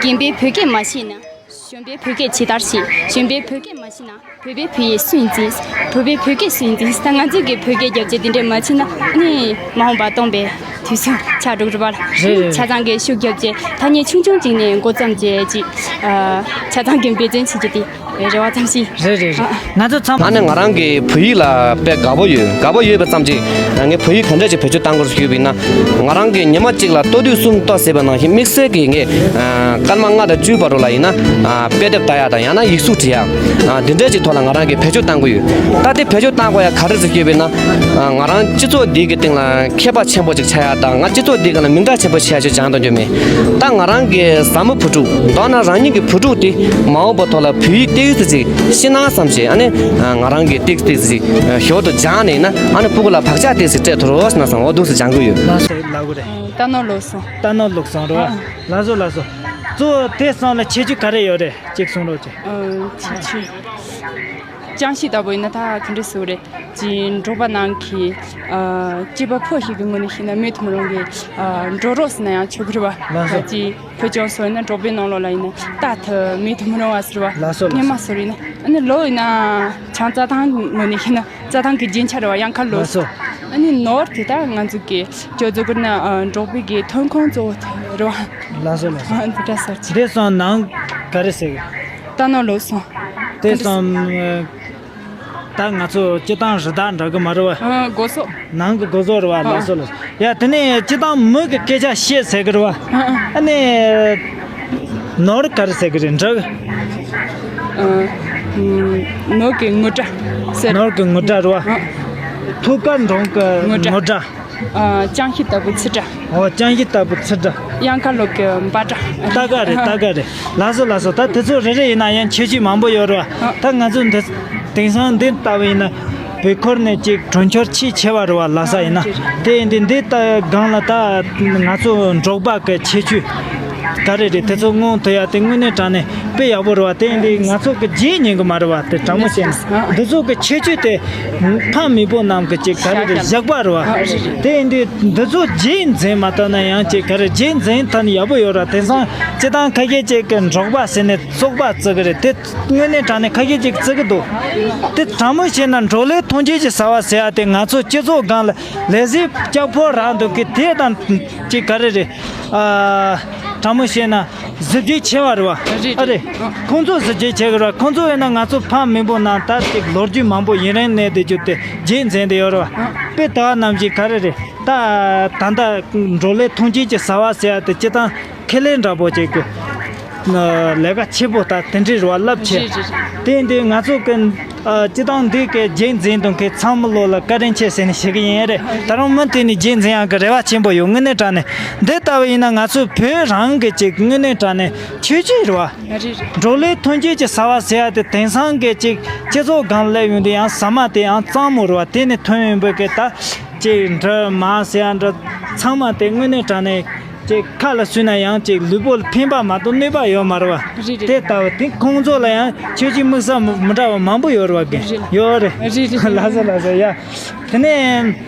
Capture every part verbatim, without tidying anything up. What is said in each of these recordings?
རྒན་པས་བོད་སྐད་མ་ཤེས་ན། གཞོན་པས་བོད་སྐད་ཇི་ལྟར་ཤེས། གཞོན་པས་བོད་སྐད་མ་ཤེས་ན། བོད་པས་བོད་ཡིག་སུ་ཡིན་འཛིན། བོད་པས་བོད་སྐད་སུ་ཡིན་འཛིན། ད་ང་ཚོས་ཀྱིས་བོད་སྐད་རྒྱབ་བྱས་དེ་འདྲས་མ་བྱས་ན་ཨ་ནི་མ་འོངས་པ་སྟོང་པའི་དུས་སུ་ཆགས་འགྲོ་གི་རེད་པ། རེད་རེད། ཆ་ཚང་གིས་ཤུགས་རྒྱབ་བྱས་ཐ་སྙད་ཆུང་ཆུང་ཅིག་ནས་འགོ་བརྩམས་བྱས་ཅིག་ཨ། ཆ་ཚང་གིས་འབད་བརྩོན་བྱེད་རྒྱུ་དེ་རེ་བ་ཙམ་ཞིག་རེད་རེད་རེད། ཨ། ང་ཚོ་ཚང་མ། ཨ་ནི་ང་རང་གི་བོད་ཡིག་ལ་དཔེ་དགའ་པོ་ཡོད། དགའ་པོ་ཡོད་པ་ཙམ་གྱིས་ངས་བོད་ཡིག་ག་འདྲ་ཞིག་བེད་སྤྱོད་བཏང་དགོས་ཞུས་པ་ཡིན་ན། ང་རང་གིས་ཉི་མ་གཅིག་ལ་ལྟོ་དུས་གསུམ་ལྟོ་ཟས་པ་ནང་བཞིན་དམིགས་བསལ་གྱིས་ངས་ཨ། སྐར་མ་ལྔ་དང་བཅུའི་བར་དུ་ལ་ཡིན་ན་ཨ། དཔེ་དེབ་ལྟ་ཡག་དང་ཡང་ན་ཡིག་གཟུགས་འབྲི་ཡག་ཨ། འདི་འདྲ་ཞིག་ཐོག་ལ་ང་རང་གིས་བེད་སྤྱོད་བཏང་གི་ཡོད། ད་དེ་བེད་སྤྱོད་བཏང་དགོས་ཡག་ག་རེ་རེད་ཞུས་པ་ཡིན་ན། ཨ། ང་རང་སྤྱི་ཚོགས་འདི་གི་སྟེང་ལ་མཁས་པ་ཆེན་པོ་ཅིག་ཆགས་ཡག་དང་ང་སྤྱི་ཚོགས་འདི་ག་ལ་མིང་གྲགས་ཆེན་པོ་ཆགས་ཡག་ཅིག་སྦྱང་གཏོང་རྒྱུ་མེད། ད་ང་རང་གི་བཟའ་མི་བུ་ཕྲུག་མདོར་ན་རང་ཉིད་ཀྱི་བུ་ཕྲུག་དེ་མ་འོངས་པ་ཐོག་ལ་བོད་ཡིག་ཏོག་ཙམ་ཅིག་ཤེས་ན་བསམ་བྱས། ཨ་ནི་ང་རང་གིས་ཏོག་ཙམ་ཅིག་ཞོར་དུ་སྦྱངས་ནས་ཡིན་ན་ཨ་ནི་ཕྲུ་གུ་ལ་བག་ཆགས་ཏོག་ཙམ་སྤྲད་ཐུབ་རོགས་གནང་བསམ། འོ་འདུག་སེ་སྦྱང་གི་ཡོད། ལགས་སོ། ལབ་དགོས་རེད། རྟ་ནོར་ལུག་སོང་། རྟ་ནོར་ལུག་སོང་རེད་བ། ཨ། ལགས་སོ་ལགས་སོ། གཙོ་བོ་དེ་གསུམ་ལ་ཁྱད་ཆོས་ག་རེ་ཡོད་རེད། གཅིག་གསུང་རོགས་བྱེད། ཨ། ཁྱད་ཆོས། ཅང་ཤེས་ལྟ་བུ་ཡིན་ན་ད་ག་འདྲ་ཟེར་དགོས་རེད། ཅིག་འབྲོག་པ་ནང་གི་ཨ། སྐྱེས་པ་ཕོ་ཞིག་གི་ངོས་ནས་བཤད་ན་མེད་དུ་མི་རུང་གི་ཨ། འབྲོག་རོགས་ཟེར་ན་ཡང་ཆོག་གི་རེད་བ། ལགས་སོ། ད་ཅིག་བོད་ལྗོངས་སུ་ཡིན་ན་འབྲོག་པའི་ནང་ལོགས་ལ་ཡིན་ན་རྟ་དེ་མེད་དུ་མི་རུང་བ་ཟེར་བ། ལགས་སོ་ལགས་སོ། སྔོན་མ་ཟེར་ཡིན་ན་ཨ་ནི་ལུག་ཡིན་ན་ཆང་རྩྭ་ཐང་ངོས་ནས་བཤད་ན་རྩྭ་ཐང་གི་རྒྱན་ཆ་རེད་བ། གཡང་དཀར་ལུག། ལགས་སོ། ཨ་ནི་ནོར་དེ་ད་ང་ཚོ་གི་ཁྱོད་ཚོ་གི་ན་ཨ། འབྲོག་པའི་གི་ཐོན་ཁུངས་གཙོ་བོ་དེ་རེད་བ། ལགས་སོ་ལགས་སོ། ཨ། འདི་འདྲ་ཟེར་གྱི། དེ་གསུམ་ནང་ག་རེ་ཟེར་གི། རྟ་ནོར་ལུག་སོང་། དེ་གསུམ་ད་ང་ཚོ་སྤྱིར་བཏང་རི་དྭགས་འདྲ་གི་མ་རེད་བ། ཨ། སྒོ་ཟོག། ནང་གི་སྒོ་ཟོག་རེད་བ། ཨ། ལགས་སོ་ལགས་སོ། ཡ་དེ་ནས་སྤྱིར་བཏང་མི་གི་སྐད་ཆ་བཤད་ཟེར་གི་རེད་བ། ཨ། ཨ་ནི་ནོར་ག་རེ་ཟེར་གི་རེད། འབྲུ། ཨ། ནོར་གི་དངུལ་སྒྲ་ཟེར། ནོར་གི་དངུལ་སྒྲ་རེད་བ། ཨ། ཐུགས་ཀར་འགྲེང་གི་དངུལ་སྒྲ། དངུལ་སྒྲ། ཨ། ལྕང་ཤིང་ལྟ་བུ་ཚི་སྒྲ། འོ། ལྕང་ཤིང་ལྟ་བུ་ཚི་སྒྲ། གཡང་དཀར་ལུག་གི་འབའ་སྒྲ། རྟ་སྒ་རེད། རྟ་སྒ་རེད། ལགས་སོ་ལགས་སོ། ད་དེ་ཚོ་རེ་རེ་ཡིན་ན་ཡང་ཁྱད་ཆོས་མང་པོ་ཡོད་རེད་བ། ཨ། ད་ང་ཚོ་འདི་དེང་སང་འདི་ལྟ་བུ་ཡིན་ན་བོད་ཁུལ་ནས་ཅིག་གྲོང་ཁྱེར་ཆེས་ཆེ་བ་རེད་བ། ལྷ་ས་ཡིན་ན། ཨ། དེ་ཡིན་དུས་འདི་ལྟ་སྒང་ལ་ད་ང་ཚོ་འབྲོག་པ་གི་ཁྱད་ཆོས་ག་རེ་རེད། དེ་ཚོ་མངོན་ཐུབ་ཡ་དེ་དངོས་གནས་དྲང་གནས་དཔེ་ཡག་པོ་རེད་བ། དེ་ཡིན་དུས་ང་ཚོ་གི་བརྗེད་ཉན་གི་མ་རེད་བ། དེ་དྲང་མོ་བཤད་ན། ཨ། འདི་ཚོ་གི་ཁྱད་ཆོས་དེ་ཕ་མེས་པོ་རྣམས་གི་ཅིག་ག་རེ་རེད། བཞག་པ་རེད་བ། ཨ། རེད་རེད། དེ་ཡིན་དུས་འདི་ཚོ་རྗེས་འཛིན་མ་བཏང་ན་ཡང་ཅིག་ག་རེ་རྗེས་འཛིན་ཐབས་ནི་ཡག་པོ་ཡོད་ར། དེང་སང་སྤྱིར་བཏང་ཁ་ཤས་ཅིག་གི་འབྲོག་པ་ཟེར་ནས་བཙོག་པ་བརྩི་གི་རེད། དེ་དངོས་གནས་དྲང་གནས་ཁ་ཤས་ཅིག་བརྩི་གི་འདུག་དེ་དྲང་མོ་བཤད་ན་འབྲོག་ལས་ཐོན་སྐྱེད་ཀྱི་བྱ་བ་ཟེར་ཡ་དེ་ང་ཚོ་སྤྱི་ཚོགས་སྒང་ལ་ལས་བྱེད་སྐྱག་ཕོ་རག་འདུག་གི། དེ་དང་ཅིག་ག་རེ་རེད། ཨ། དྲང་མོ་བཤད་ན་གཟི་བརྗིད་ཆེ་བ་རེད་བ། རེད། ཨ་རེད། ཨ། ཁོང་ཚོ་གཟི་བརྗིད་ཆེ་གི་རེད་བ། ཁོང་ཚོ་ཡིན་ན་ང་ཚོ་ཕ་མེས་པོ་རྣམས་ད་ཅིག་ལོ་རྒྱུས་མང་པོ་ཡུན་རིང་གནས་བསྡད་རྒྱུ་དེ་རྗེས་འཛིན་བསྡད་ཡོད་རེད་བ། ཨ། དཔེ་ལྟ་བ་ནང་བཞིན་ག་རེ་རེད། ད་ད་ལྟ་འབྲོག་ལས་ཐོན་སྐྱེད་ཀྱི་བྱ་བ་ཟེར་ཡ་དེ་སྤྱིར་བཏང་ཁེ་ལས་འདྲ་པོ་ཅིག་གི་ལས་ཀ་ཆེ་པོ་ད་དེ་འདྲའི་རེད་བ། རླབས་ཆེ། རེད་རེད་རེད། དེ་ཡིན་དུས་ང་ཚོ་གི་ཨ། སྤྱིར་བཏང་འདི་གི་རྗེས་འཛིན་དང་གི་ཚང་མི་ལོ་ལ་བཀའ་དྲིན་ཆེ་ཟེར་ནས་ཞུ་གི་ཡིན་རེད། ད་རུང་མུ་མཐུད་ནས་རྗེས་འཛིན་ཡག་གི་རེ་བ་ཆེན་པོ་ཡོད། དངོས་གནས་དྲང་གནས་འདི་ལྟ་བུ་ཡིན་ན་ང་ཚོ་བོད་རང་གི་ཅིག་དངོས་གནས་དྲང་གནས་ཁྱད་ཆོས་རེད་བ། རེད་རེད། འབྲོག་ལས་ཐོན་སྐྱེད་ཀྱི་བྱ་བ་ཟེར་ཡ་དེ་དེང་སང་གི་ཅིག་སྤྱི་ཚོགས་སྒང་སླེབས་ཡོང་དུས་ཡང་ཟ་མ་དེ་ཡང་གཙང་མོ་རེད་བ། དེ་ནས་ཐོན་ཡོང་བའི་གི་ད་ཅིག་འབྲུ་མར་ཟེར་ཡ་འདྲ་ཚང་མ་དེ་དངོས་གནས་དྲང་གནས་ཅིག་ཁ་ལ་ཟུས་ན་ཡང་ཅིག་ལུས་པོ་ལ་ཕན་པ་མ་གཏོགས་གནོད་པ་ཡོད་མ་རེད་བ། རེད་རེད། དེ་ལྟ་བུ་དེ་ཁོང་ཚོ་ལ་ཡང་ཁྱོད་ཀྱི་དམིགས་བསལ་མི་འདྲ་བ་མང་པོ་ཡོད་རེད་བ། རེད། ཡོད་རེད། རེད་རེད། ལགས་སོ་ལགས་སོ། ཡ། དེ་ནས་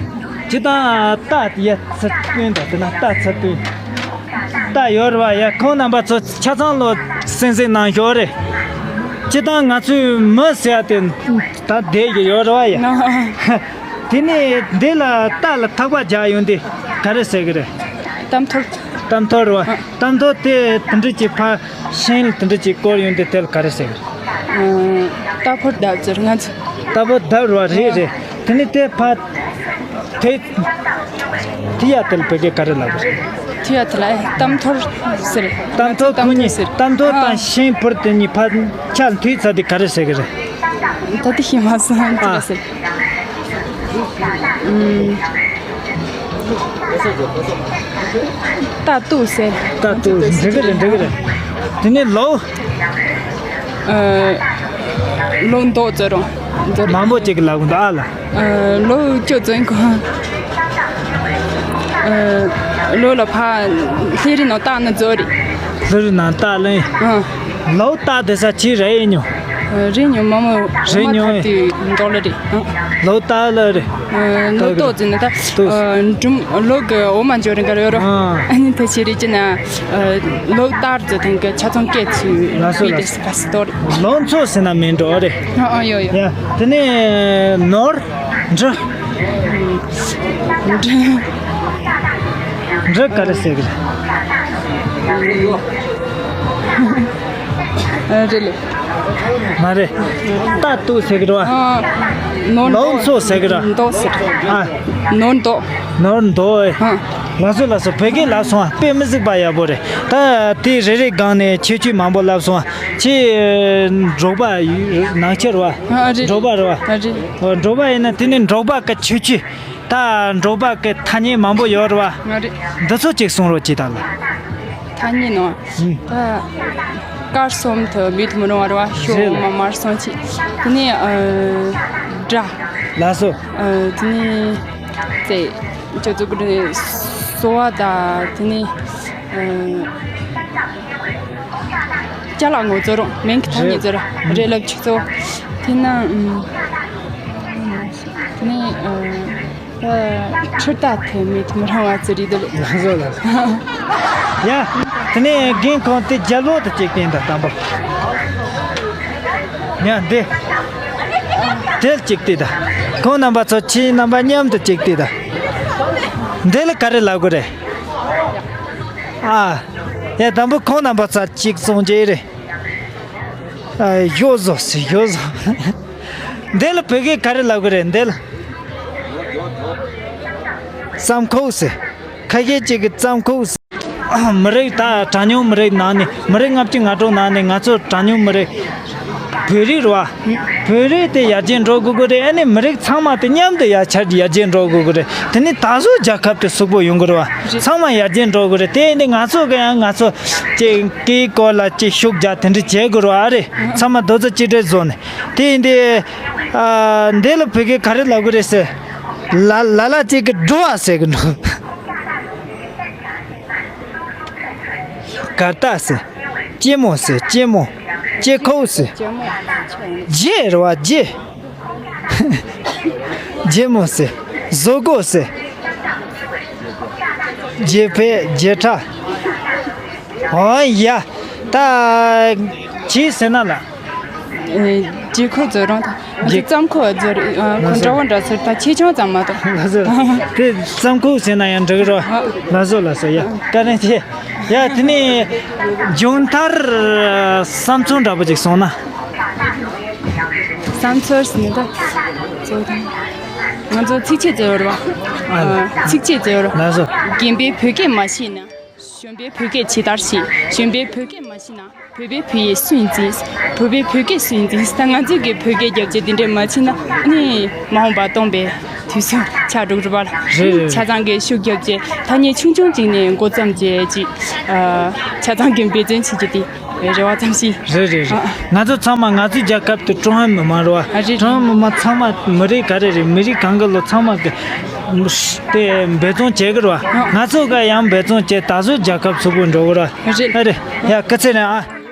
སྤྱིར་བཏང་རྟ་ཡ་ཚུར་བཏོན་དང་། དེ་ན་རྟ་ཚུར་བཏོན། རྟ་ཡོད་རེད་བ། ཡ། ཁོང་རྣམ་པ་ཚོ་ཆ་ཚང་ལོ་གསན་གཟིགས་གནང་ཞོར་རེད། སྤྱིར་བཏང་ང་ཚོའི་མི་ཟེར་ཡ་དེ་ད་བསྡད་ཀྱི་ཡོད་རེད་བ། ཡ། དེ་ནས་འདི་ལ་རྟ་ལ་ཐག་པ་རྒྱག་ཡོང་དུས་ག་རེ་ཟེར་གི་རེད། རྟ་མཐོར། རྟ་མཐོར་རེད་བ། ཨ། རྟ་མཐོར་དེ་དེ་འདྲ་ཅིག་ཕར་ཤིང་ལ་དེ་འདྲ་ཅིག་བསྐོར་ཡོང་དུས་དེ་ལ་ག་རེ་ཟེར་གི་རེད། ཨ། རྟ་ཕོར་བརྡབ་ཟེར་ང་ཚོ། རྟ་ཕོར་བརྡབ་རེད་བ། རེད་རེད། དེ་ནས་དེ་ཕར་དེ་དེ་ཡ་དེ་ལ་བོད་སྐད་ག་རེ་ལབ་གི་རེད། དེ་ཡ་དེ་ལ་ཨེ་རྟ་མཐོར་ཟེར། རྟ་མཐོར། ཁོ་གཉིས་རྟ་མཐོར་དང་ཤིང་ཕོར་དེ་གཉིས་ཕར་ཆ་ལ་མཐུད་ཚར་དུས་ག་རེ་ཟེར་གི་རེད། ད་དེ་ཤེས་མ་སོང་། ཨ། དེ་ཟེར། ཨུམ། རྟ་གཏུགས་ཟེར། རྟ་གཏུགས། འགྲིག་གི་རེད། འགྲིག་གི་རེད། དེ་ནས་ལོ། ཨ། ལོ་མདོག་ཙོ་རང་ཙོ་རེད། མང་པོ་ཅིག་གིས་ལབ་གི་འདུག་ཨ་ལ། ཨ། ལོ་བཅུ་ཙམ་གོ། ཨ། ལོ་ལ་ཕ་ལྷས་རི་ནང་རྟ་ནི་ཙོ་རེད། ལྷས་རི་ནང་རྟ་ལེན། ཨ། ལོ་རྟ་དེ་ས་ཆི་རེད་ཉོ། རེད། ཉོ་མ་མོ་རེད། ཉོ་མ་ཐར་དུས་མདོག་ལ་རེད། ལོ་ཏ་ལ་རེད། ལོ་ཏོག་ཙི་ན་ད་འབྲུམ་ལོ་གི་འོ་མ་འཇོ་རིང་ག་རེ་ཡོད་རོ། ཨ་ནི་ད་ཆི་རེད་ཅི་ན་ལོ་ཏར་ཙི་ཐང་གི་ཆ་ཚང་སྐད་ཆུ་ལ་སོ་ལ་སོ། ལོ་མཚོ་ཟེར་ན་མིན་འགྲོ་རེད། ཨ་ཡོ་ཡོ། ཡ་དེ་ནས་ནོར་འདྲི། འདྲི་ག་རེ་ཟེར་གི་རེད། རེད་ལེ། མ་རེད། རྟ་གཏུག་ཟེར་གི་རེད་བ། ནོར་ལོ་མཚོ་ཟེར་གི་རེད། མདོག་ཟེར། ཨ། ནོར་མདོག་ནོར་མདོག་ཨེ། ལགས་སོ་ལགས་སོ། བོད་སྐད་ལབ་སོང་བ། དཔེ་མི་སྲིད་པ་ཡག་པོ་རེད། ད་དེ་རེ་རེ་སྒང་ནས་ཁྱད་ཆོས་མང་པོ་ལབ་སོང་བ། ཁྱེད་འབྲོག་པ་ནང་ཆེ་རེད་བ། འབྲོག་པ་རེད་བ། འབྲོག་པ་ཡིན་ན་དེ་ནི་འབྲོག་པ་གི་ཁྱད་ཆོས། ད་འབྲོག་པ་གི་ཐ་སྙད་མང་པོ་ཡོད་རེད་བ། འདི་ཚོ་གཅིག་གསུང་རོགས་གྱིས་ད་ལ། ཐ་སྙད་ནོ། ད་དཀར་གསུམ་དུ་མེད་མི་རུང་བ་རེད་བ། ཤོག་མ་མར་སོང་ཆེ། དེ་ནས་སྒྲ། ལགས་སོ། དེ་ནས་ཙེ། ཁྱོད་ཚོ་གི་སོ་བ་ད་དེ་ནས་ཅ་ལག་ངོ་ཚོ་རུང་མིང་གི་ཐ་སྙད་ཚོ་ར་རེད་ལབ་ཆུ་ཚོ། དེ་ན་དེ་ནས་ཁྲི་ད་དེ་མེད་མི་རང་བ་ཚོ་རེད་དོ། ལགས་སོ་ལགས་སོ། ཡ། དེ་ནས་རྒན་ཁོང་དེ་རྒྱལ་པོ་དུ་གཅིག་བསྟན་དང་དམ་པོ། ཡ་འདི། དེ་གཅིག་བལྟས་དང་། ཁོང་རྣམ་པ་ཚོ་ཁྱེད་རྣམ་པ་མཉམ་དུ་གཅིག་བལྟས་དང་། འདི་ལ་ག་རེ་ལབ་དགོས་རེད། ཨ། ཡ་དང་པོ་ཁོང་རྣམ་པ་ཚོ་གཅིག་སོང་རྗེས་རེད། ཨ། ཡོ་བཟོ་སི་ཡོ་བཟོ། འདི་ལ་བོད་སྐད་ག་རེ་ལབ་དགོས་རེད་འདི་ལ། རྩམ་ཁོག་ཟེར། ཁ་ཤས་ཅིག་གིས་རྩམ་ཁོག་ཟེར། མི་རིགས་ད་གྲངས་ཉུང་མི་རིགས་ནང་ནས་མི་རིགས་ལྔ་བཅུ་ང་དྲུག་ནང་ནས་ང་ཚོ་གྲངས་ཉུང་མི་རིགས་བོད་རིགས་རེད་བ། བོད་རིགས་དེ་ཡར་རྒྱས་འགྲོ་དགོས་ཀྱི་རེད། ཨ་ནི་མི་རིགས་ཚང་མ་དེ་མཉམ་དུ་ཡར་ཆ་ཡར་རྒྱས་འགྲོ་དགོས་ཀྱི་རེད། དེ་ནི་ད་གཟོད་རྒྱལ་ཁབ་དེ་སུག་པོ་ཡོང་གི་རེད་བ། ཚང་མ་ཡར་རྒྱས་འགྲོ་དགོས་རེད། དེ་ནི་ང་ཚོ་གི་ཡང་ང་ཚོ་ཅིག་སྐད་སྐོར་ལ་ཅིག་ཤུགས་རྒྱག་དེ་འདྲ་བྱེད་དགོས་རེད་བ། ཨ་རེད། ཚང་མ་རྡོག་རྩ་གཅིག་སྒྲིལ་བཟོ་ནས་དེ་ཡིན་དེ། ཨ། འདི་ལ་བོད་སྐད་ག་རེ་ལབ་དགོས་རེད་ཟེར། ལ་ལ་ལ་ཅིག་གི་འགྲོ་བ་ཟེར་གི་འགྲོ། གར་སྟེགས་ཟེར། སྐྱི་མོ་ཟེར། སྐྱི་མོ། སྐྱི་ཁོག་ཟེར། རྗེ་རེད་བ་རྗེ། རྗེ་མོ་ཟེར། བཟོ་བཀོད་ཟེར། རྗེ་ཕེ་རྗེ་ཁྲ། ཨོ་ཡ། ད་ཅི་ཟེར་ན་ལ། རྗེ་ཁོ་རྫོད་རང་དང་། རྗེ་རྩམ་ཁོ་རྫོད་རེད། ཁོ་འདྲ་བོ་འདྲ་ཟེར་ད་ཆེ་ཆུང་ཙམ་མ་གཏོགས། ལགས་སོ། དེ་རྩམ་ཁོ་ཟེར་ན་ཡང་འགྲིག་རོ། ལགས་སོ་ལགས་སོ། ཡ་བཀའ་དྲིན་ཆེ། ཡ་དེ་ནས་མཇུག་མཐར་བསམ་ཚུལ་འདྲ་པོ་ཅིག་གསུངས་ན། བསམ་ཚུལ་ཟེར་ན་ད། ང་ཚོ་ཚིགས་བཅད་ཟེར་བ་རེད་བ། ཚིགས་བཅད་ཟེར་བ་རེད། ལགས་སོ། རྒན་པས་བོད་སྐད་མ་ཤེས་ན། གཞོན་པས་བོད་སྐད་ཇི་ལྟར་ཤེས། གཞོན་པས་བོད་སྐད་མ་ཤེས་ན། བོད་པས་བོད་ཡིག་སུ་ཡིན་འཛིན། བོད་པས་བོད་སྐད་སུ་ཡིན་འཛིན། ད་ང་ཚོ་གིས་བོད་སྐད་རྒྱབ་རྒྱབ་དེ་འདྲས་མ་བྱས་ན་ནི་མ་འོངས་པ་སྟོང་པའི་དུས་སུ་ཆགས་འགྲོ་གི་རེད་པ། རེད་རེད། ཆ་ཚང་གིས་ཤུགས་རྒྱབ་རྒྱུ། ཐ་སྙད་ཆུང་ཆུང་ཅིག་ནས་འགོ་བརྩམས་རྒྱུ་ཅིག་ཨ། ཆ་ཚང་གིས་འབད་བརྩོན་བྱེད་རྒྱུ་དེ་རེ་བ་ཙམ་ཞིག་རེད་རེད་རེད། ཨ། ང་ཚོ་ཚང་མ་ང་ཚོའི་རྒྱལ་ཁབ་དེ་ཀྲུང་ཧྭ་མི་དམངས་རེད་པ། ཨ། རེད། ཀྲུང་ཧྭ་མི་དམངས་ཚང་མ་མི་རིགས་ག་རེ་རེད། མི་རིགས་གང་ག་ལོ་ཚང་མ་གི་དེ་འབད་བརྩོན་བྱེད་གི་རེད་པ། ང་ཚོ་ག་ཡང་འབད་བརྩོན་བྱེད། ད་གཟོད་རྒྱལ་ཁབ་སུག་པོ་འགྲོ་གི་རེད་པ། རེད། ཨ་རེད། ཡ་སྐུ་ཚེ་རིང་ཨ།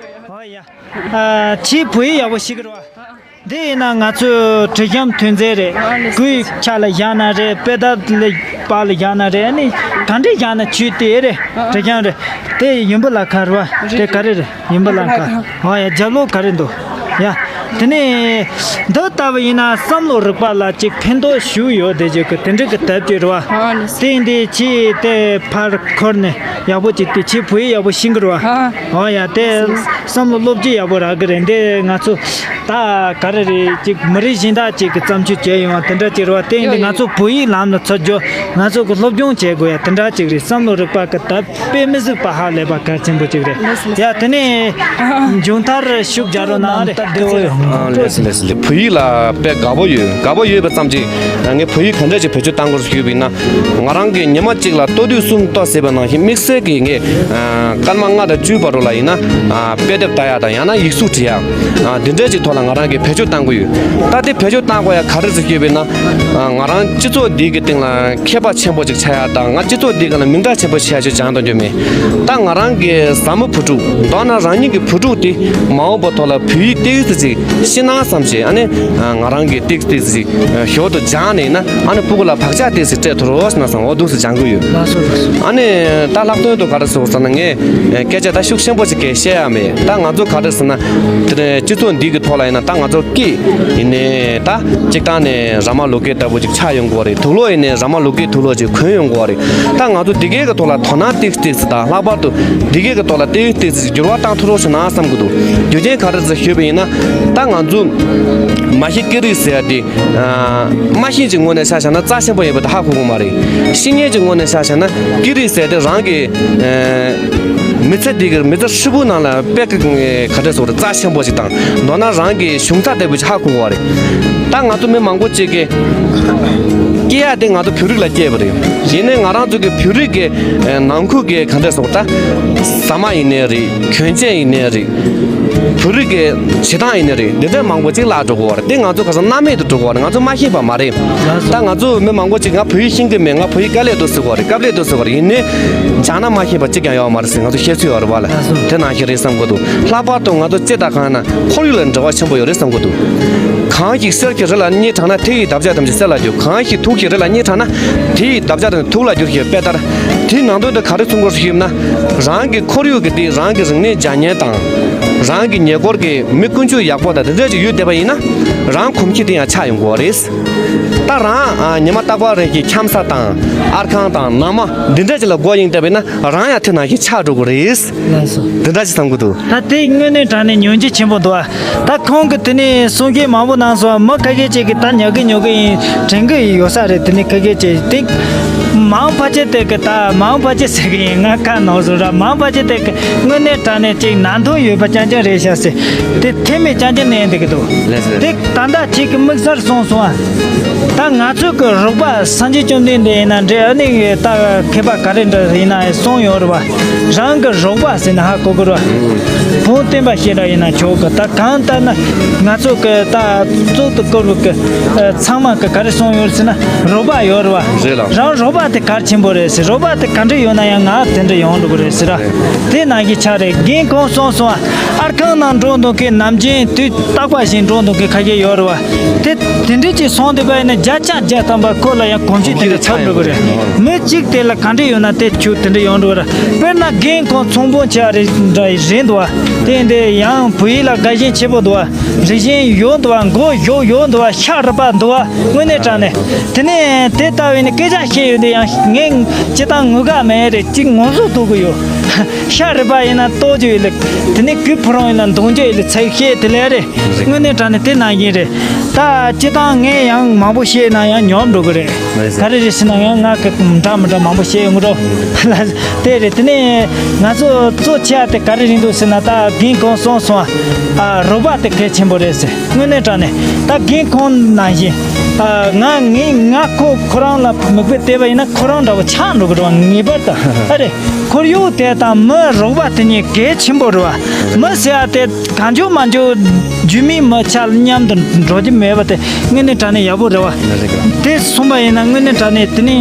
ཨོ་ཡ། ཨ། ཁྱེད་བོད་ཡིག་ཡག་པོ་ཤེས་གི་རེད་པ། འདི་ཡིན་ན་ང་ཚོའི་དྲི་ཞིམ་ཐོན་རྫས་རེད། ཨ་ལེ། གོས་ཆ་ལ་བཞག་ན་རེད། དཔེ་དེབ་ལ་པར་ལ་བཞག་ན་རེད། ཨ་ནི་ག་འདྲས་བཞག་ན་ཆོས་དེ་རེད། ཨ། དྲི་ཞིམ་རེད། དེ་ཡིན་པ་ལ་ཁ་རེད་པ། དེ་ག་རེ་རེད། ཡིན་པ་ལ་ཁ། ཨོ་ཡ། རྒྱབ་ལོགས་ག་རེ་འདུག་ཡ། དེ་ནས་འདི་ལྟ་བུ་ཡིན་ན་བསམ་བློ་རིག་པ་ལ་ཅིག་ཕན་ཐོགས་ཞིག་ཡོད་བསྡད་རྒྱུ་གི་དེ་འདྲ་གི་དེབ་ཅིག་རེད་པ། ཨ་ལེ། དེ་འདི་ཁྱེད་དེ་ཕར་འཁུར་ནས་ཡག་པོ་ཅིག་དེ་ཁྱེད་བོད་ཡིག་ཡག་པོ་ཤེས་གི་རེད་པ། ཨ། ཨོ་ཡ། དེ་བསམ་བློ་སློབ་སྦྱོང་ཡག་པོ་རག་གི་རེད། འདི་ང་ཚོ་ད་ག་རེ་རེད། ཅིག་མི་རིགས་གཞན་དག་ཅིག་གི་བརྩམས་ཆོས་བྱས་ཡོང་བ་དེ་འདྲ་ཅིག་རེད་པ། དེ་ཡིན་དུས་ཡོད་ང་ཡོད་ཚོ་བོད་ཡིག་ལམ་ལ་ཚུད་རྒྱུ། ང་ཚོ་གི་སློབ་སྦྱོང་བྱེད་དགོས་ཡ་དེ་འདྲ་ཅིག་རེད། བསམ་བློ་རིག་པ་གི་དེབ་དཔེ་མི་སྲིད་པ་ཧ་ལས་པ་གལ་ཆེན་པོ་ཅིག་རེད། ལགས་སོ་ལགས་སོ། ཡ། དེ་ནས་མཇུག་མཐར་ཤུགས་རྒྱག་རོགས་གནང་རེད། ལགས་སོ་ལགས་སོ། བོད་ཡིག་ལ་དཔེ་དགའ་པོ་ཡོད། དགའ་པོ་ཡོད་པ་ཙམ་གྱིས་ངས་བོད་ཡིག་ག་འདྲ་ཅིག་བེད་སྤྱོད་གཏང་དགོས་ཞུས་པ་ཡིན་ན། ང་རང་གིས་ཉི་མ་གཅིག་ལ་ལྟོ་དུས་གསུམ་ལྟོ་ཟས་པ་ནང་བཞིན་དམིགས་བསལ་གྱིས་ངས་སྐར་མ་ལྔ་དང་བཅུའི་བར་དུ་ལ་ཡིན་ན་དཔེ་དེབ་ལྟ་ཡ་དང་ཡང་ན་ཡིག་གཟུགས་འབྲི་ཡ་འདི་འདྲ་ཅིག་ཐོག་ལ་ང་རང་གིས་བེད་སྤྱོད་གཏང་གི་ཡོད། ད་དེ་བེད་སྤྱོད་གཏང་དགོས་ཡ་ག་རེ་ཟེར་ཞུས་པ་ཡིན་ན། ང་རང་སྤྱི་ཚོགས་འདི་གི་སྟེང་ལ་མཁས་པ་ཆེན་པོ་ཅིག་ཆགས་ཡ་དང་། ང་སྤྱི་ཚོགས་འདི་ག་ལ་མིང་གྲགས་ཆེན་པོ་ཆགས་ཡ་ཅིག་སྦྱང་འདོད་རྒྱུ་མེད། ད་ང་རང་གི་བཟའ་མི་བུ་ཕྲུག་མདོར་ན་རང་ཉིད་ཀྱི་བུ་ཕྲུག་དེ་མ་འོངས་པའི་ཐོག་ལ་བོད་ཡིག་ཏོག་ཙམ་ཅིག་ཤེས་ན་བསམ་བྱས། ཨ་ནི་ང་རང་གིས་ཏོག་ཙམ་ཅིག་ཞོར་དུ་སྦྱངས་ནས་ན། ཨ་ནི་ཕྲུ་གུ་ལ་བག་ཆགས་ཏོག་ཙམ་སྤྲད་ཐུབ་རོགས་ཟེར་ན་བསམ། འོ་འདུག་སེ་སྦྱང་གི་ཡོད། ལགས་སོ་ལགས་སོ། ཨ་ནི་ད་ལྷག་དོན་དུ་ག་རེ་ཟེར་ཟེར་ན། ངས་སྐད་ཆ་ད་ཤུགས་ཆེན་པོ་ཅིག་གས་བཤད་ཡ་མེད། ད་ང་ཚོ་ག་རེ་ཟེར་ན། དེ་ནས་སྤྱི་ཚོགས་འདི་གི་ཐོག་ལ་ཡིན་ན། ད་ང་ཚོ་སྐད་ཡིན་ནའི་ད་གཅིག་ཐང་ནས་ར་མ་ལུག་སྐད་ལྟ་བུ་ཅིག་ཆགས་ཡོང་གི་ཡོད་རེད། དུག་ལོག་ཡིན་ནའི་ར་མ་ལུག་སྐད་དུག་ལོག་ཅིག་གོན་ཡོང་གི་ཡོད་རེད། ད་ང་ཚོ་འདི་གའི་གི་ཐོག་ལ་དོ་སྣང་ཏོག་ཙམ་ཏོག་ཙམ་དང་། ལྷག་པར་དུ་འདི་གའི་གི་ཐོག་ལ་ཏོག་ཙམ་ཏོག་ཙམ་འགྱུར་བ་བཏང་ཐུབ་རོགས་བྱུང་ན་བསམ་གྱི་འདུག་རྒྱུ་མཚན་ག་རེ་ཟེར་ཞུས་པ་ཡིན་ན། ད་ང་ཚོ་མ་ཤེས་སྐད་རིགས་ཟེར་ཡ་དེ། ཨ། མ་ཤེས་ཀྱི་ངོས་ནས་ཆ་བཞག་ན་རྩ་ཆེན་པོ་ཡིན་པ་དེ་ཧ་གོ་གི་མ་རེད། ཤེས་མཁན་གྱི་ངོས་ནས་ཆ་བཞག་ན་སྐད་རིགས་ཟེར་དེ་རང་གི། ཨ། མི་ཚེ་འདི་གི་མི་ཚེ་ཧྲིལ་པོའི་ནང་ལ་དཔེ་ག་འདྲ་ཟེར་དགོས་རེད། རྩ་ཆེན་པོ་ཞིག་དང་། མདོར་ན་རང་གི་གཞུང་རྩ་ལྟ་བུ་ཞིག་ཧ་གོ་གི་རེད། ད་ང་ཚོ་མི་མང་པོ་ཅིག་གིས་སྐྱེ་ཡ་དེ་ང་ཚོ་བོད་རིགས་ལ་སྐྱེས་པ་རེད། ཡིན་ནའི་ང་རང་ཚོ་གི་བོད་རིགས་ཀྱི་ནང་ཁུལ་གྱི་ག་འདྲ་ཟེར་དགོས་རེད། ད་ཟ་མ་ཡིན་ནའི་རེད། གྱོན་ཆས་ཡིན་ནའི་རེད། བོད་རིགས་ཀྱི་བྱེད་སྟངས་ཡིན་ནའི་རེད། འདི་འདྲ་མང་པོ་ཅིག་བརླག་འགྲོ་གི་ཡོད་རེད། དེ་ང་ཚོ་ག་ས་སྣང་མེད་དུ་འགྲོ་གི་ཡོད་རེད། ང་ཚོ་མ་ཤེས་པ་མ་རེད། ད་ང་ཚོ་མི་མང་པོ་ཅིག་ང་བོད་ཡིག་ཤེས་ཀྱི་མེད། ང་བོད་ཡིག་དཀའ་ལས་འདུག་ཟེར་གི་ཡོད་རེད། དཀའ་ལས་འདུག་ཟེར་གི་ཡོད་རེད། ཡིན་ནའི་སྦྱང་ན་མ་ཤེས་པ་གཅིག་ཀྱང་ཡོད་མ་རེད་ཟེར་ང་ཚོ་བཤད་སྲོལ་ཡོད་རེད་བ་ལ། དེ་ནང་བཞིན་རེད་བསམ་གྱི་འདུག་ལྷག་པར་དུ་ང་ཚོ་སྤྱི་དང་གང་ན་ཁོར་ཡུག་ལ་འབྲེལ་བ་ཆེན་པོ་ཡོད་རེད་བསམ་གྱི་འདུག་གང་ཞིག་གསེར་གྱི་རི་ལ་གཉིས་བགྲངས་ན། དེ་ཡི་འདབ་ཆགས་ཐམས་ཅད་གསེར་ལ་འགྱུར། གང་ཞིག་དུག་གི་རི་ལ་གཉིས་བགྲངས་ན། དེ་ཡི་འདབ་ཆགས་ཐམས་ཅད་དུག་ལ་འགྱུར་ཞེས་པའི་ལྟར། དེའི་ནང་དོན་དུ་ག་རེ་གསུང་དགོས་ཞུས་ན། རང་གི་ཁོར་ཡུག་གི་སྟེང་རང་གི་རིག་གནས་སྦྱང་མཁན་དང་། རང་གི་ཉེ་འཁོར་གྱི་མི་ཀུན་སྤྱོད་ཡག་པོ་དང་དེ་འདྲ་ཅིག་ཡོད་བསྡད་པ་ཡིན་ན། རང་གོམས་གཤིས་དེ་ཡང་ཆགས་ཡོང་གི་ཡོད་རེད། ད་རང་ཨ་ཉི་མ་རྟག་པར་རེ་ཞིག་འཁྱམ་ས་དང་། ཨར་ཁང་དང་། ནང་མ་འདི་འདྲ་ཅིག་ལ་སྒོ་གཡེང་བསྡད་པ་ཡིན་ན། རང་ཡང་དེ་ནང་བཞིན་ཆགས་འགྲོ་གི་རེད། ལགས་སོ། འདི་འདྲ་ཅིག་བསམ་གྱི་འདུག་ད་དེ་དངོས་གནས་དྲང་གནས་ཉོན་ཆེ་ཆེན་པོ་འདུག་ཨ། ད་ཁོང་གིས་དེ་ནས་གསུང་མཁན་མང་པོ་གནང་སོང་། མི་ཁ་ཤས་ཅིག་གིས་ད་ཉོ་གི་ཉོ་གི་ཡིན་དྲན་གི་ཡོད་ས་རེད། དེ་ནས་ཁ་ཤས་ཅིག་དེ་མང་ཕལ་ཆེར་དེ་གི་ད་མང་ཕལ་ཆེར་ཟེར་གི་ཡིན། ང་ཁ་ནང་བཟོ་ར་མང་ཕལ་ཆེར་དེ་གི་དངོས་གནས་དྲང་གནས་ཅིག་ནང་དོན་ཡོད་པ་རྐྱང་རྐྱང་རེད་ཤག་ཟེར། དེ་ཐེ་མེད་རྐྱང་རྐྱང་ནས་འདུག་གི་འདུག་ལགས་སོ། དེ་ད་ལྟ་ཁྱེད་ཀྱིས་དམིགས་བསལ་གསུངས་སོང་ཨ། ད་ང་ཚོ་གི་རོགས་པ་སངས་རྒྱས་བཅོམ་ལྡན་འདས་ཡིན་ན་འདྲ། ཨ་ནི་ད་མཁས་པ་ག་རེ་འདྲ་ཡིན་ན་གསུངས་ཡོད་རེད་བ། རང་གི་རོགས་པ་ཟེར་ན་ཧ་གོ་གི་རེད་བ། བོན་བསྟན་པ་ཞེས་འདྲ་ཡིན་ན་ཆོག་གི། ད་གང་ལྟར་ན་ང་ཚོ་གི་ད་གཙོ་དུ་བཀུར་བའི་གི་ཚང་མ་གི་ག་རེ་གསུངས་ཡོད་ཟེར་ན། རོགས་པ་ཡོད་རེད་བ། རེད་ལགས། རང་རོགས་པ་དེ་གལ་ཆེན་པོ་རེད་ཟེར། རོགས་པ་དེ་ག་འདྲ་ཡོད་ན་ཡང་ང་དེ་འདྲ་ཡོང་འགྲོ་གི་རེད་ཟེར་ར། དེ་ནང་བཞིན་ཆགས་རེད། རྒན་ཁོང་གསུངས་སོང་ཨ། ཨར་ཁང་ནང་འགྲོ་འདུག་གི་ནམ་རྒྱུན་དུས་རྟག་པ་བཞིན་འགྲོ་འདུག་གི་ཁ་ཤས་ཡོད་རེད་བ། དེ་དེ་འདྲས་ཀྱི་སོང་བསྡད་པ་ཡིན་ན་བརྒྱ་ཆ་བརྒྱ་ཐམ་པ་ཁོ་ལ་ཡང་གོམས་གཤིས་དེ་འདྲ་ཆགས་འགྲོ་གི་རེད། མི་གཅིག་དེ་ལ་ག་འདྲ་ཡོད་ན་དེ་ཁྱོད་དེ་འདྲ་ཡོང་འགྲོ་གི་རེད། དཔེར་ན་རྒན་ཁོང་ཚོང་དཔོན་ཆེ་བ་རེད་འདྲ་རེད་འདུག་བ། དེ་འདི་ཡང་བོད་ཡིག་ལ་དགའ་ཞེན་ཆེ་པོ་འདུག་བ། རིག་གཞུང་ཡོད་འདུག་བ། མགོ་གཞུག་ཡོད་འདུག་བ། ཤ་རུས་པ་འདུག་བ། དངོས་གནས་དྲང་གནས། དེ་ནས་དེ་ལྟ་བུའི་ནི་སྐད་ཆ་བཤད་ཡོད་དེ་ཡང་ངས་སྤྱིར་བཏང་ངུ་ག་མེད་རེད། གཅིག་ངོ་སོ་ཐུག་གི་ཡོད། ཤ་རུས་པ་ཡིན་ན་ལྟོགས་རྒྱུ་ཡོད་ལ། དེ་ནས་གོས་ཕུ་རུང་ཡིན་ན་འདོང་རྒྱུ་ཡོད་ལ། ཚེག་ཤེས་དེ་ལས་རེད། དངོས་གནས་དྲང་གནས་དེ་ནང་བཞིན་རེད། ད་སྤྱིར་བཏང་ངས་ཡང་མང་པོ་བཤད་ན་ཡང་ཉོབ་འགྲོ་གི་རེད། ག་རེ་རེད་ཟེར་ན་ཡང་ང་གི་འདྲ་མི་འདྲ་མང་པོ་བཤད་ཡོང་གི་རེད། དེ་རེད། དེ་ནས་ང་ཚོ་གཙོ་ཆེ་བ་དེ་ག་རེ་རེད་འདུག་ཟེར་ན། ད་རྒན་ཁོང་གསུངས་སོང་ཨ། རོགས་པ་དེ་གལ་ཆེན་པོ་རེད་ཟེར། དངོས་གནས་དྲང་གནས་ད་རྒན་ཁོང་ནང་བཞིན། ཨ། ང་ངས་ང་ཁོ་ཁོ་རང་ལ་མིག་དཔེ་བལྟས་པ་ཡིན་ན་ཁོ་རང་འདྲ་བོ་ཆགས་འགྲོ་གི་རེད་བ། ངེས་པར་དུ་ཨ་རེད། ཁོར་ཡུག་དེ་དང་མི་རོགས་པ་དེ་གཉིས་གལ་ཆེན་པོ་རེད་བ། མི་ཟེར་བ་དེ་གང་བྱུང་མང་བྱུང་རྒྱུས་མེད་མི་ཆ་མཉམ་དུ་འགྲོ་རྒྱུ་མེད་པ་དེ་དངོས་གནས་དྲང་གནས་ཡག་པོ་རེད་བ། དེ་གསུངས་པ་ཡིན་ན་དངོས་གནས་དྲང་གནས་དེ་ནི་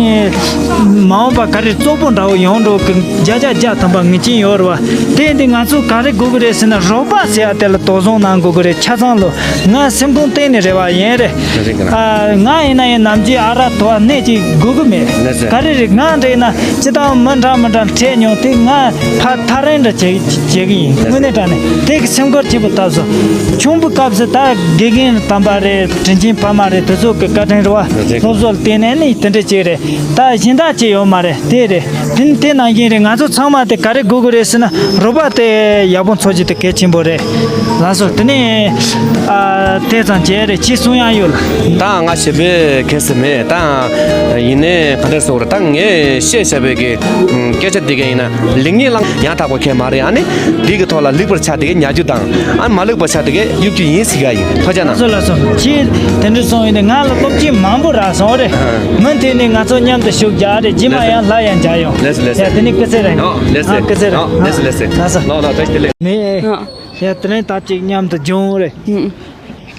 མ་འོངས་པ་ག་རེ་བཙོག་པོ་འདྲ་བོ་ཡོང་འགྲོ་གི་བརྒྱ་ཆ་བརྒྱ་ཐམ་པ་ངེས་ཅན་ཡོད་རེད་བ། དེ་འདི་ང་ཚོ་ག་རེ་དགོས་ཀྱི་རེད་ཟེར་ན། རོགས་པ་ཟེར་བ་དེ་ལ་དོ་སྣང་གནང་དགོས་ཀྱི་རེད། ཆ་ཚང་ལོ། ང་སེམས་ཁོང་གཏིང་ནས་རེ་བ་ཡིན་རེད། ཨ། ང་ཡིན་ན་ཡང་ནམ་རྒྱུན་ཨ་རག་དོ་བ་སྣེ་གཅིག་དགོས་ཀྱི་མེད། ག་རེ་རེད། ང་འདྲ་ཡིན་ན་སྤྱིར་བཏང་མི་འདྲ་མི་འདྲ་འཕྲད་མྱོང་དེ་ང་ཕར་ཐག་རིང་འདྲ་བྱེད་བྱེད་ཀྱི་ཡིན། དངོས་གནས་དྲང་གནས་དེ་གི་སེམས་ཁུར་ཆེན་པོ་བཏབ་སོང་། ཆུང་པའི་སྐབས་སུ་ད་དགེ་རྒན་དམ་པ་རེད། དྲིན་ཆེན་ཕ་མ་རེད། དེ་ཚོ་གི་བཀའ་དྲིན་རེད་བ། སློབ་གསོ་ལ་བརྟེན་ནས་ནི་དེ་འདྲ་ཅིག་རེད། ད་གཞན་དག་ཅིག་ཡོད་མ་རེད། དེ་རེད། དེ་ནི་དེ་ནང་བཞིན་རེད། ང་ཚོ་ཚང་མ་དེ་ག་རེ་དགོས་ཀྱི་རེད་ཟེར་ན། རོགས་པ་དེ་ཡག་པོ་འཚོལ་རྒྱུ་དེ་གལ་ཆེན་པོ་རེད། ལགས་སོ། དེ་ནས་ཨ། དེ་ཙམ་བྱས་རེད། ཅི་གསུང་ཡག་ཡོད་ལ། ད་ང་ཞེ་པོ་གལ་སྲིད་མེད། ད་ཡིན་ནའི་ག་འདྲ་ཟེར་དགོས་རེད། ད་ངས་བཤད་བཞག་པའི་གི་སྐད་ཆ་འདི་ག་ཡིན་ན། ལེགས་ཉེས་བླང་ཡང་དག་པ་གང་ཡང་མ་རེད། ཨ་ནི་འདི་གི་ཐོག་ལ་ལེགས་པར་ཆགས་དེ་ག་ཉར་རྒྱུ་དང་། ཨ། མ་ལེགས་པར་ཆགས་དེ་ག་གཡུག་རྒྱུ་ཡིན་ཟེར་ག་ཡིན། ཐུགས་རྗེ་གནང་། ལགས་སོ་ལགས་སོ། ཁྱེད་དེ་འདྲ་གསུངས་ཡོད་དེ་ང་ལ་སློབ་ཁྲིད་མང་པོ་རག་སོང་རེད། མུ་མཐུད་ནས་ང་ཚོ་མཉམ་དུ་ཤུགས་རྒྱག་རེད། རྗེས་མ་ཡང་སླར་ཡང་མཇལ་ཡོང་། ལགས་སོ་ལགས་སོ། ཡ། དེ་ནས་སྐུ་ཚེ་རིང་། ཨ། ལགས་སོ། ཨ། སྐུ་ཚེ་རིང་། ཨ། ལགས་སོ་ལགས་སོ། ལགས་སོ། ལགས་ལགས། བཀྲ་ཤིས་བདེ་ལེགས། ནས། ཡ། དེ་རིང་ད་ཅིག་མཉམ་དུ་སྦྱོང་རེད། ཧུམ།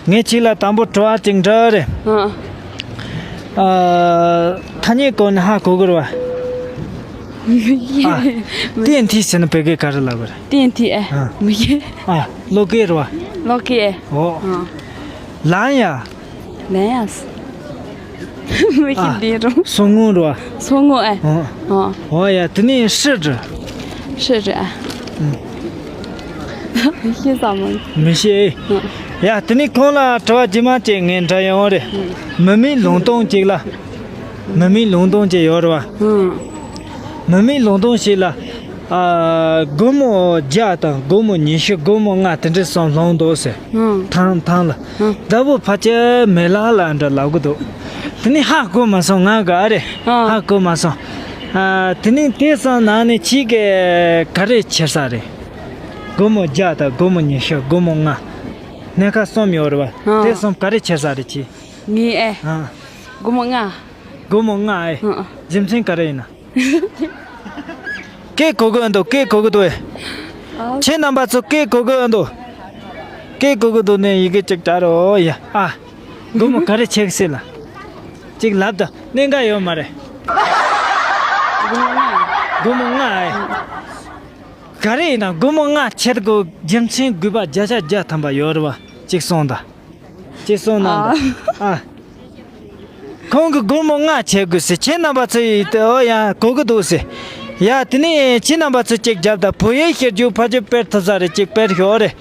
ངས་ཁྱེད་ལ་དང་པོ་དྲི་བ་ཅིག་འདྲི་རེད། ཨ། ཨ། ཐ་སྙད་གོ་ནས་ཧ་གོ་གི་རེད་བ། ཨ། ཏན་ཏིག་ཟེར་ན་བོད་སྐད་ག་རེ་ལབ་གི་རེད། ཏན་ཏིག་ཨེ། ཨ། མི་ཤེས། ཨ། བློ་སྐད་རེད་བ། བློ་སྐད་ཨེ། ཨོ། ཨ། ལན་ཡ། ལན་ཡ། མི་ཤེས། ཨ། འདི་རུ། སོ་ངོ་རེད་བ། སོ་ངོ་ཨེ། ཨོ། ཨོ། ཨོ་ཡ། དེ་ནས་ཧྲི་རེད། ཧྲི་རེད་ཨ། ཨུ། མི་ཤེས་ས་མ། མི་ཤེས། ཨ། ཡ། དེ་ནས་ཁོང་ལ་དྲི་བ་རྗེས་མ་ཅིག་ངས་འདྲི་ཡོང་རེད། ཨུ། མི་མེད་ལུང་སྟོང་ཅིག་ལ། མི་མེད་ལུང་སྟོང་ཅིག་ཡོད་རེད་བ། ཨུ། མི་མེད་ལུང་སྟོང་ཞིག་ལ། ཨ། སྒོར་མོ་བརྒྱ་དང་སྒོར་མོ་ཉི་ཤུ། སྒོར་མོ་ལྔ། དེ་འདྲ་གསུམ་ལྷུང་འདུག་ཟེར། ཨུ། ཐང་ཐང་ལ། ཨུ། ད་བུ་ཕལ་ཆེར་མེ་ལ་ལ་འདྲ་ལབ་གི་འདུག་དེ་ནས་ཧ་གོ་མ་སོང་། ང་ག་རེ། ཨ། ཧ་གོ་མ་སོང་། ཨ། དེ་ནས་དེ་གསུམ་ནང་ནས་ཁྱེད་ཀྱིས་ག་རེ་ཁྱེར་ས་རེད། སྒོར་མོ་བརྒྱ་དང་སྒོར་མོ་ཉི་ཤུ། སྒོར་མོ་ལྔ། སྣེ་ཁ་གསུམ་ཡོད་རེད་བ། ཨ། དེ་གསུམ་ག་རེ་ཁྱེར་ས་རེད་ཁྱེད། ངས་ཨེ། ཨ། སྒོར་མོ་ལྔ། སྒོར་མོ་ལྔ་ཨེ། ཨ། ཨ། རྒྱུ་མཚན་ག་རེ་ཡིན་ན། སྐད་གོ་གི་འདུག་སྐད་གོ་གི་འདུག་ཨེ། ཨ། ཁྱེད་རྣམ་པ་ཚོ་སྐད་གོ་གི་འདུག་སྐད་གོ་གི་འདུག་ནས་ཡི་གེ་གཅིག་བྲིས་རོགས་ཡ། ཨ། སྒོར་མོ་ག་རེ་ཁྱེར་གི་ཟེར་ལ། གཅིག་ལབ་དང་། གནད་འགག་ཡོད་མ་རེད། སྒོར་མོ་ལྔ། སྒོར་མོ་ལྔ་ཨེ། ག་རེ་ཡིན་ན་སྒོར་མོ་ལྔ་ཁྱེར་དགོས་རྒྱུ་མཚན་དགོས་པ་བརྒྱ་ཆ་བརྒྱ་ཐམ་པ་ཡོད་རེད་བ། གཅིག་གསུངས་དང་། གཅིག་གསུངས་གནང་དང་། ཨ། ཨ། ཁོང་གིས་སྒོར་མོ་ལྔ་ཁྱེར་དགོས་ཟེར། ཁྱེད་རྣམ་པ་ཚོ་ཡིས་དེ། ཨོ་ཡ། གོ་གི་འདུག་ཟེར། ཡ། དེ་ནས་ཁྱེད་རྣམ་པ་ཚོ་གཅིག་རྒྱབ་དང་། བོད་ཡིག་ཤེས་རྒྱུ་ཕལ་ཆེར་དཔེ་ཐུབ་ས་རེད། གཅིག་དཔེ་ཤོག་རེད།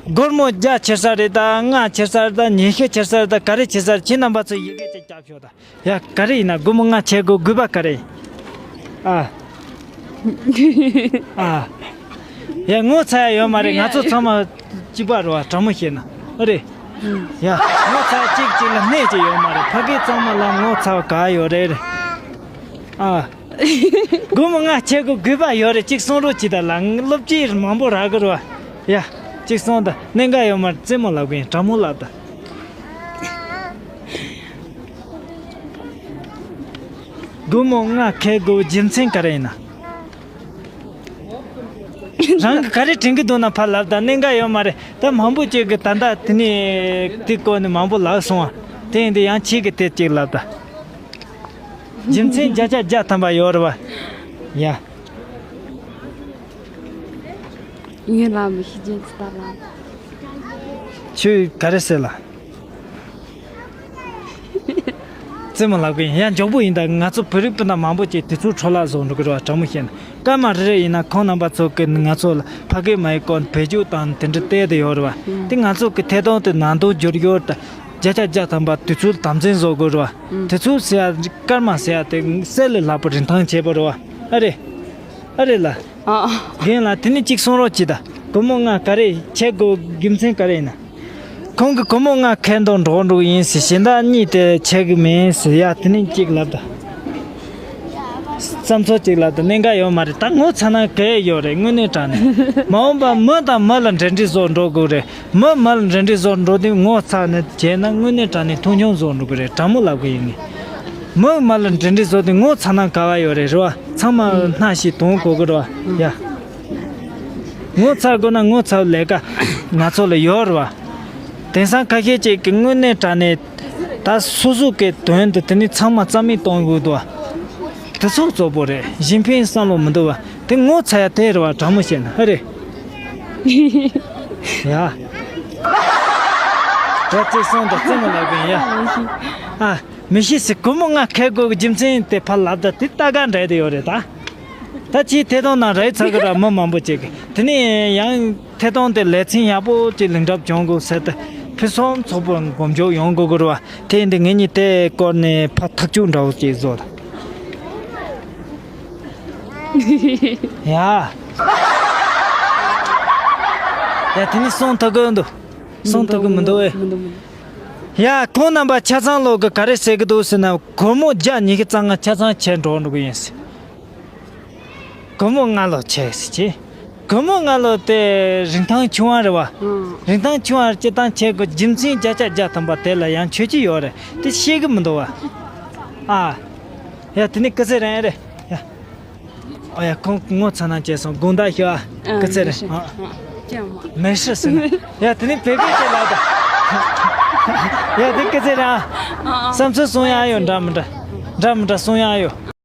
སྒོར་མོ་བརྒྱ་ཁྱེར་ས་རེད་དང་། ལྔ་ཁྱེར་ས་རེད་དང་། ཉི་ཤུ་ཁྱེར་ས་རེད་དང་། ག་རེ་ཁྱེར་ས་རེད། ཁྱེད་རྣམ་པ་ཚོ་ཡི་གེ་གཅིག་རྒྱབ་ཤོག་དང་། ཡ། ག་རེ་ཡིན་ན་སྒོར་མོ་ལྔ་ཁྱེར་དགོས་དགོས་པ་ག་རེ་ཡིན། ཨ། ཨ། ཡ། ངོ་ཚ་ཡ་ཡོད་མ་རེད། ང་ཚོ་ཚང་མ་གཅིག་པ་རེད་བ། དྲང་མོ་བཤད་ན། ཨ་རེད། ཡ། ངོ་ཚ་གཅིག་གཅིག་ལ་གནས་ཀྱི་ཡོད་མ་རེད། ཕ་གི་ཚང་མ་ལ་ངོ་ཚ་བ་ག་ཡོད་རེད། ཨ། སྒོར་མོ་ལྔ་ཁྱེར་དགོས་དགོས་པ་ཡོད་རེད། གཅིག་གསུང་རོགས་གྱིས་ད་ལ། སློབ་སྤྱི་མང་པོ་རག་གི་རེད་བ། ཡ། གཅིག་གསུང་དང་། གནད་འགག་ཡོད་མ་རེད། རྩེད་མོ་ལབ་གི་ཡིན། དྲང་མོ་ལབ་དང་། སྒོར་མོ་ལྔ་ཁྱེར་དགོས་རྒྱུ་མཚན་ག་རེ་ཡིན་ན། རང་གིས་ག་རེ་དྲན་གི་འདུག་ན་ཕར་ལབ་དང་། གནད་འགག་ཡོད་མ་རེད། ད་མང་པོ་ཅིག་གིས་ད་ལྟ་དེ་ནས་དེ་སྐོར་ནས་མང་པོ་ལབ་སོང་བ། དེ་ཡིན་དུས་ཡང་ཁྱེད་ཀྱིས་དེ་ཅིག་ལབ་དང་། རྒྱུ་མཚན་བརྒྱ་ཆ་བརྒྱ་ཐམ་པ་ཡོད་རེད་བ། ཡ། ངས་ལབ་མི་ཤེས། རྒྱན་ཚིག་ད་ལ། ཁྱོད་ག་རེ་ཟེར་ལ། རྩེད་མོ་ལབ་གི་ཡིན། ཡ། མགྱོགས་པོ་ཡིན་ད། ང་ཚོ་བོད་རིགས་སྤུན་ཟླ་མང་པོ་ཅིག་དུས་ཚོད་འཕྲོ་བརླག་བཟོ་འགྲོ་གི་རེད་བ། དྲང་མོ་བཤད་ན། སྐར་མ་རེ་རེ་ཡིན་ན་ཁོང་རྣམ་པ་ཚོ་གིས་ང་ཚོ་ལ་ཕ་གི་མ་ཡི་སྐོར་བེད་སྤྱོད་དང་དེ་འདྲ་བལྟས་བསྡད་ཡོད་རེད་བ། དེ་ང་ཚོ་གི་ཐད་གཏོང་དེ་ནང་དོན་བསྒྱུར་རྒྱུ་དང་། བརྒྱ་ཆ་བརྒྱ་ཐམ་པ་དུས་ཚོད་དམ་འཛིན་བཟོ་དགོས་རེད་བ། དུས་ཚོད་ཟེར་ཡ། སྐར་མ་ཟེར་ཡ་དེ་གསེར་ལས་ལྷག་པའི་རིན་ཐང་ཆེ་པོ་རེད་བ། ཨ་རེད། ཨ་རེད་ལ། ཨ། རྒན་ལགས། དེ་ནས་གཅིག་གསུང་རོགས་གྱིས་ད། སྒོར་མོ་ལྔ་ག་རེ་ཁྱེར་དགོས་རྒྱུ་མཚན་ག་རེ་ཡིན་ན། ཁོང་གིས་སྒོར་མོ་ལྔ་ཁྱེར་འདུག་འགྲོ་འགྲོ་གི་ཡིན་ཟེར། གཞན་དག་གཉིས་དེ་ཁྱེར་གི་མིན་ཟེར་ཡ། དེ་ནས་གཅིག་ལབ་ད། བསམ་ཚུལ་གཅིག་ལབ་ད། གནད་འགག་ཡོད་མ་རེད། ད་ངོ་ཚ་ན་ག་ཡོད་རེད། དངོས་གནས་དྲང་གནས། མ་འོངས་པ་མི་དང་མི་ལ་འབྲེལ་འདྲིས་བཟོ་འགྲོ་དགོས་རེད། མི་མི་ལ་འབྲེལ་འདྲིས་བཟོ་འགྲོ་དུས་ངོ་ཚ་ནས་བྱས་ན་དངོས་གནས་དྲང་གནས་མཐོང་ཆུང་བཟོ་འགྲོ་གི་རེད། དྲང་མོ་ལབ་གི་ཡིན། ངས་མི་མི་ལ་འབྲེལ་འདྲིས་བཟོ་དུས་ངོ་ཚ་ན་ག་བ་ཡོད་རེད། རེད་བ། ཚང་མ་སྣ་ཞིག་གཏོང་དགོས་གི་རེད་བ། ཡ། ངོ་ཚ་དགོས་ན་ངོ་ཚ་བའི་ལས་ཀ་ང་ཚོ་ལ་ཡོད་རེད་བ། དེང་སང་ཁ་ཤས་ཅིག་གིས་དངོས་གནས་དྲང་གནས་ད་སོ་སོ་གི་དོན་དུ་དེ་ནི་ཚང་མ་རྩ་མེད་གཏོང་དགོས་འདུག་བ། དེ་ཚོ་གཙོ་བོ་རེད། གཞན་ཕན་བསམ་བློ་མི་འདུག་བ། དེ་ངོ་ཚ་ཡ་དེ་རེད་བ། དྲང་མོ་བཤད་ན། ཧ་རེད། ཡ། ད་ཅིག་སོང་དང་རྩེད་མོ་ལབ་གིན་ཡ། ཨ། མི་ཤེས་ཟེར། སྒོར་མོ་ལྔ་ཁྱེར་དགོས་ཀྱི་རྒྱུ་མཚན་དེ་ཕར་ལབ་ད། དེ་ལྟ་ག་འདྲ་དེ་ཡོད་རེད་ད། ད་ཅིག་ཐད་གཏོང་ནང་རེད་ཚར་གི་ར། མི་མང་པོ་ཅིག་གིས། དེ་ནས་ཡང་ཐད་གཏོང་དེ་ལེ་ཚན་ཡག་པོ་ཅིག་ལེན་གྲབས་བྱུང་དགོས་ཟེར་ཏེ། ཕུན་སུམ་ཚོགས་པོ་མགོ་མཇུག་ཡོང་དགོས་ཀྱི་རེད་བ། དེ་ཡིན་དུས་ངེད་གཉིས་དེ་སྐོར་ནས་ཕར་ཐག་གཅོད་འདྲ་བོ་ཅིག་བཟོ་ད། ཡ། ཡ། དེ་ནི་སོང་ཐུབ་ཀྱི་འདུག་སོང་ཐུབ་ཀྱི་མི་འདུག་ཨེ། མི་འདུག་མི་འདུག་ཡ། ཁོང་རྣམ་པ་ཆ་ཚང་ལོག་གི་ག་རེ་ཟེར་གི་འདུག་ཟེར་ན། སྒོར་མོ་བརྒྱ་ཉི་ཤུ་རྩ་ལྔ་ཆ་ཚང་ཁྱེར་འགྲོ་འགྲོ་གི་ཡིན་ཟེར། སྒོར་མོ་ལྔ་ལོག་ཁྱེར་ཟེར་གྱིས། སྒོར་མོ་ལྔ་ལོག་དེ་རིན་ཐང་ཆུང་བ་རེད་བ། ཨང་། རིན་ཐང་ཆུང་བ་སྤྱིར་བཏང་ཁྱེར་དགོས་རྒྱུ་མཚན་བརྒྱ་ཆ་བརྒྱ་ཐམ་པ་དེ་ལ་ཡང་ཆོད་ཀྱི་ཡོད་རེད། དེ་ཤེས་གི་མི་འདུག་བ། ཨ། ཡ། དེ་ནི་སྐུ་ཚེ་རིང་རེད། ཡ། ཨ་ཡ། ཁོང་ངོ་ཚ་ན་བྱས་སོང་། དགོངས་དག་ཞུ་ཨ། ཨ། སྐུ་ཚེ་རིང་། མེ་ཤི། ཨ། ཨ། ཅི་ཡང་མ། མེ་ཤི་ཟེར་ན། ཡ། དེ་ནི་བོད་སྐད་ཅིག་ལབ་དང་། ཡ་དེ་སྐད་ཆ་རེད་ཨ། བསམ་ཚུལ་གསུང་ཡག་ཡོད་འདྲ་མི་འདྲ། འདྲ་མི་འདྲ་གསུང་ཡག་ཡོད།